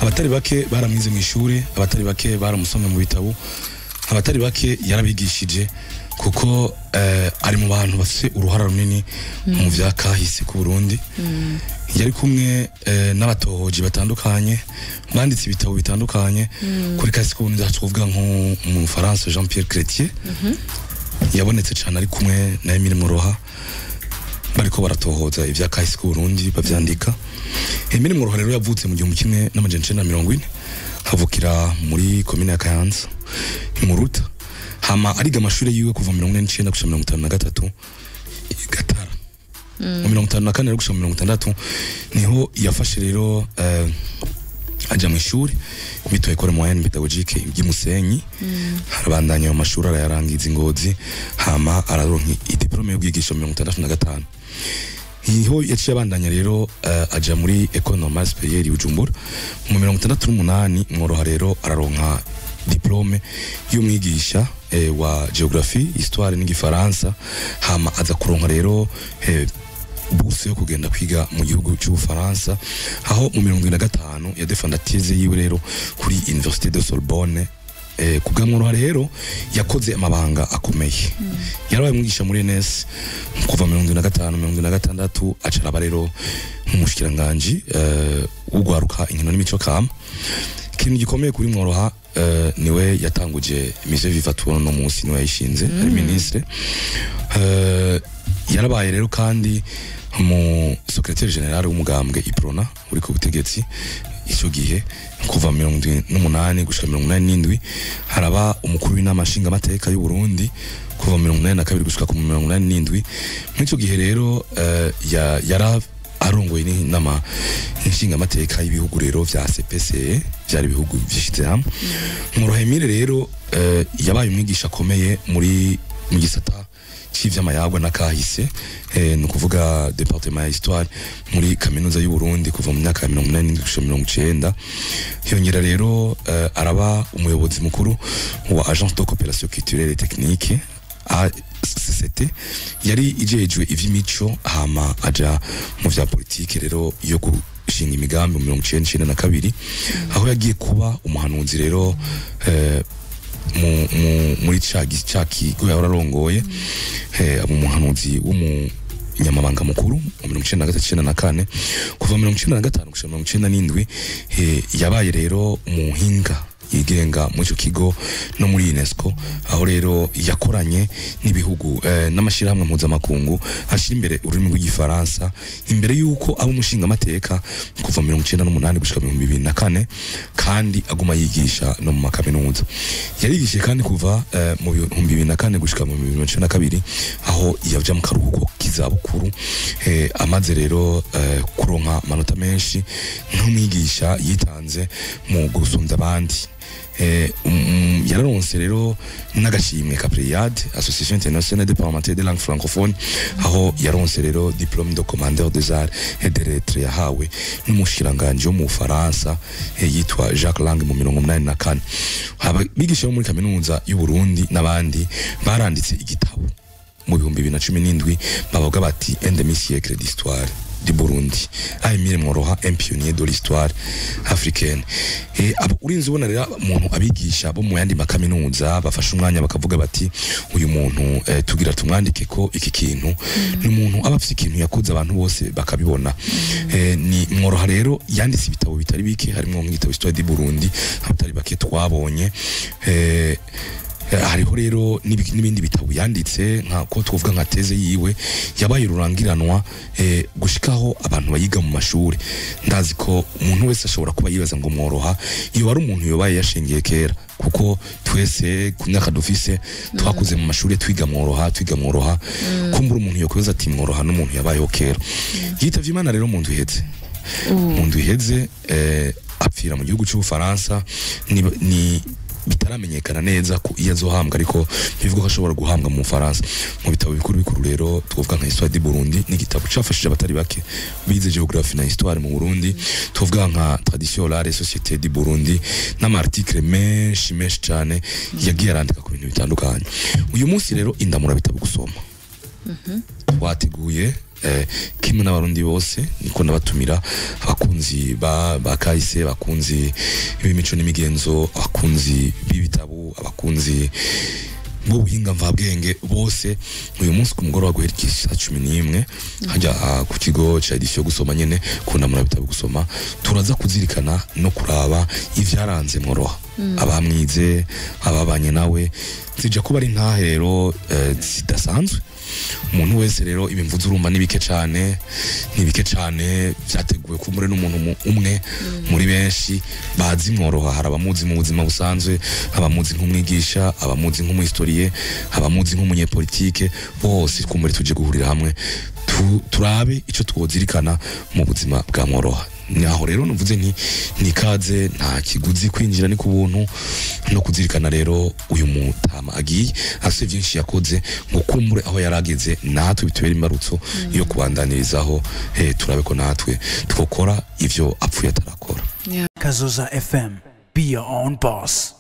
Abatari bake baramwize mu ishuri, abatari bake baramusomye mu bitabo, abatari bake yarabigishije, kuko ari mu bantu bafite uruhara runini mu vya kahise ku Burundi. Yari kumwe n'abatohoji batandukanye banditse ibitabo bitandukanye kuri kahise ku Burundi. Aha twovuga nko mu Faransa Jean Pierre Chrétien, yabonetse cyane ari kumwe na Emile Mworoha, bariko baratohoza ivya kahise ku Burundi bavyandika. Emile Mworoha rero yavutse mu 1940, havukira muri komine ya Kayanza imuruta. Hama ariga amashuri yiwe kuva 49 gushika 53 i Gatara. Mu 54 rero gushika 60 niho yafashe rero aja mu ishuri bitoye École Moyenne Pédagogique ry'Imusenyi. Harabandanya ayo mashuri, arayarangiza ingozi, hama araronka idiplôme y'ubwigisha mu 65. Niho yaciye abandanya rero aja muri École Normale Supérieure i Bujumbura. Mu 68 Mworoha rero araronka diplôme y'umwigisha wa géographie, histoire n'igifaransa. Hama aza kuronka rero bourse yo kugenda kwiga mu gihugu cy'Ubufaransa, aho mu 75 yadefenda thèse yiwe rero kuri Université de Sorbonne. Kubwa Mworoha rero yakoze amabanga akomeye. Yarabaye umwigisha muri ENS kuva 75, 76 acaraba rero nk'umushikiranganji w'ugwaruka, inkino n'imico kama. Ikintu gikomeye kuri Mworoha, niwe yatanguje Musée Viva tubona no munsi, niwe yayishinze ari ministre. Yarabaye rero kandi mu secrétaire général w'umugambwe Uprona uri ku butegetsi icyo gihe kuva 78 gushika 87. Haraba umukuru w'inama nshingamateka y'u Burundi kuva 82 gushika ku 87. Muri icyo gihe rero yara arongoye n'inama nshingamateka y'ibihugu rero vya CPCE, vyari ibihugu vyishize hamwe. Mworoha Emile rero yabaye umwigisha akomeye mu gisata c'ivy'amayagwa n'akahise, ni ukuvuga département ya histoire muri kaminuza y'u Burundi kuva mu myaka ya 87 gushika 90. Yongera rero araba umuyobozi mukuru wa Agence de coopération culturelle et technique, ACCT, yari ijejwe ivy'imico. Hama aja mu vya politike rero yo gushinga imigambi mu 1992, aho yagiye kuba umuhanuzi rero muri ca kigo yahora arongoye, aba umuhanuzi w'umunyamabanga mukuru mu 93, 94. Kuva 95 gushika 97 yabaye rero umuhinga yigenga muri ico kigo no muri UNESCO, aho rero yakoranye n'ibihugu n'amashirahamwe mpuzamakungu ashira imbere ururimi rw'igifaransa, imbere yuko aba umushingamateka kuva 98 gushika 2004. Kandi aguma yigisha no mu makaminuza. Yarigishije kandi kuva mu 2004 gushika mu 2012, aho yaja mu karuhuko k'izabukuru, amaze rero kuronka amanota menshi nk'umwigisha yitanze mu gusumvya abandi. Yararonse rero n'agashimwe ka Pléiade, Association Internationale des Parlementaires de Langue Francophone, aho yaronse rero diplôme de commandeur des arts et des lettres yahawe n'umushikiranganji wo mu Bufaransa yitwa Jacques Lang mu 84. Abigisha bo muri kaminuza y'u Burundi n'abandi baranditse igitabo mu 2017, bavuga bati: "Un demi-siècle d'histoire du Burundi, à Emile Mworoha, un pionnier de l'histoire africaine." Abo urinze ubona rero umuntu abigisha bo mu yandi makaminuza bafashe umwanya bakavuga bati: "Uyu muntu tugira tumwandike ko iki kintu." Ni umuntu aba afite ikintu yakoze abantu bose bakabibona. Ni Mworoha rero yanditse ibitabo bitari bike, harimo nk'igitabo Histoire du Burundi abatari bake twabonye. Hariho rero n'ibindi bitabo yanditse, nka ko twovuga nka thèse yiwe yabaye rurangiranwa gushikaho abantu bayiga mu mashuri. Ndazi ko umuntu wese ashobora kuba yibaza ngo Mworoha iyo ari umuntu yobaye yashingiye kera, kuko twese ku myaka dufise twakuze mu mashuri twiga Mworoha, twiga Mworoha. Kumbura umuntu yokwibaza ati: "Mworoha n'umuntu yabayeho kera." Yitavye Imana rero mu ndwi iheze, apfira mu gihugu cy'Ubufaransa. Ni bitaramenyekana neza ko iyo azohambwa, ariko bivuga ko ashobora guhambwa mu Bufaransa. Mu bitabo bikuru bikuru rero twovuga nka Histoire du Burundi, ni igitabo cafashije abatari bake bize géographie na histoire mu Burundi. Twovuga nka Tradition orale et société du Burundi n'ama article menshi menshi cyane yagiye arandika ku bintu bitandukanye. Uyu munsi rero indamura bitabo gusoma twateguye. Kimwe n'abarundi bose niko ndabatumira, abakunzi ba kahise, abakunzi b'imico n'imigenzo, abakunzi b'ibitabo, abakunzi b'ubuhinga mvabwenge bose. Uyu munsi ku mugoroba guhera isaha 11 hajya ku kigo ca édition gusoma nyene kunamura bitabo gusoma, turaza kuzirikana no kuraba ivyaranze Mworoha, abamwize, ababanye nawe. Zija kuba ari ntahe rero zidasanzwe. Umuntu wese rero ibimvuze urumva ni bike cane, ni bike cane vyateguwe kumure n'umuntu umwe muri benshi bazi Mworoha. Hari abamuzi mu buzima busanzwe, abamuzi nk'umwigisha, abamuzi nk'umuhistorien, abamuzi nk'umunyepolitike, bose kumure tuje guhurira hamwe turabe ico twozirikana mu buzima bwa Mworoha. Naho rero nuvuze nti nikaze, nta kiguzi, kwinjira ni ku buntu, no kuzirikana rero uyu mutama agiye afite byinshi yakoze, ngo kumbure aho yarageze natwe bitubera imbarutso yo kubandanirizaho, turabe ko natwe twokora ivyo apfuye atarakora. Kazoza FM. Be your own boss.